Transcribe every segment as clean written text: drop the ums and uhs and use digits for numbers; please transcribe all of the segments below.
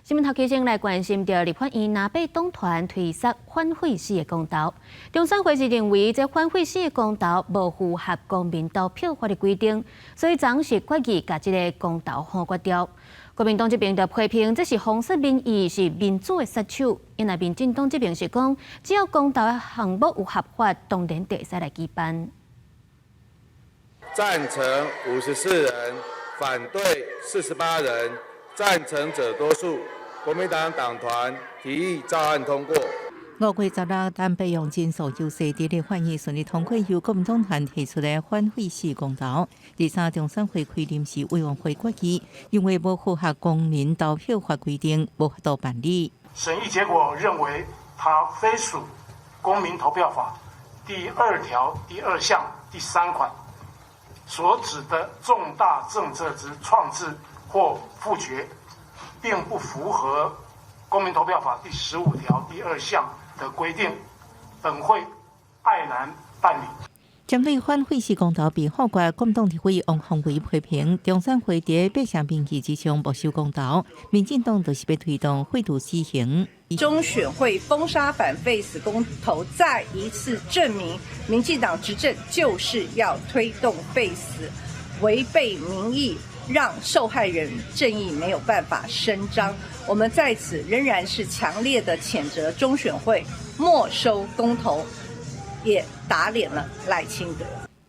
新聞頭起先來關心著立法院藍白黨團推捒反廢死的公投，中選會是認為這反廢死的公投無符合公民投票法的規定，所以昨是決議共這个公投否決掉。國民黨這邊就批評這是封殺民意，是民主的殺手。因為民進黨這邊是講，只要公投的項目有合法，當然會使來舉辦。贊成54人，反對48人，贊成者多數。國民黨黨團提議照案通過。5月16，藍白用人數優勢佇立法院順利通過由國民黨團提出的反廢死公投。第三中選會開臨時委員會決議，因為無符合公民投票法規定，無法度辦理。審議結果認為，它非屬公民投票法第二條第二項第三款所指的重大政策之創制或複決，並不符合公民投票法第15條第二項的規定，本會曖難辦理。針對反廢死公投被否決，國民黨立委王鴻薇批評中選會佇百姓民意之上沒收公投，民進黨就是欲推動廢除死刑。中選會封殺反廢死公投，再一次證明民進黨執政就是要推動廢死，違背民意，讓受害人正義沒有辦法伸張。我們在此仍然是強烈的譴責中選會沒收公投，也打臉了賴清德。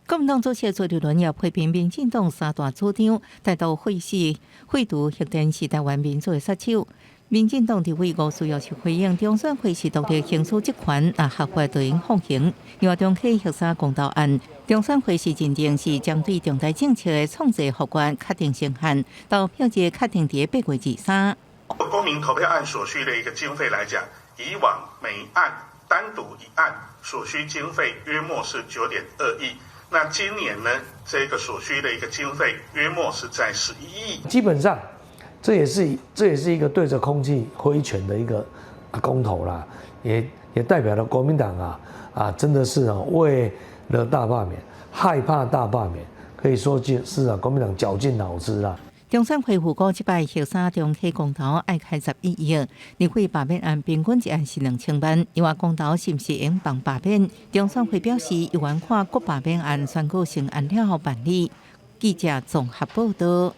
國民黨主席朱立倫也批評民進黨三大主張，台獨廢死、廢除核電是台灣民主的殺手。民進黨立委吳思瑤是回應中選會是獨立行使職權，若合法就應放行。另外，中興核三公投案，中選會是認定是針對重大政策的創制複決確定時限，投票日確定佇8月23。公民投票案所需的一個經費來講，以往每案單獨一案所需經費約莫是9.2億，那今年呢，這個所需的一個經費約莫是在11億。基本上，這也是一個對着空氣揮拳的一個公投啦，也代表了國民黨啊，真的是啊為了大罷免，害怕大罷免，可以說就是啊國民黨絞盡腦汁啦。中選會預估這擺核三重啟公投愛開11億，立委罷免案平均一案是2000萬。另外公投是毋是應放罷免？中選會表示，猶原看各罷免案宣告成案了後辦理。記者綜合報道。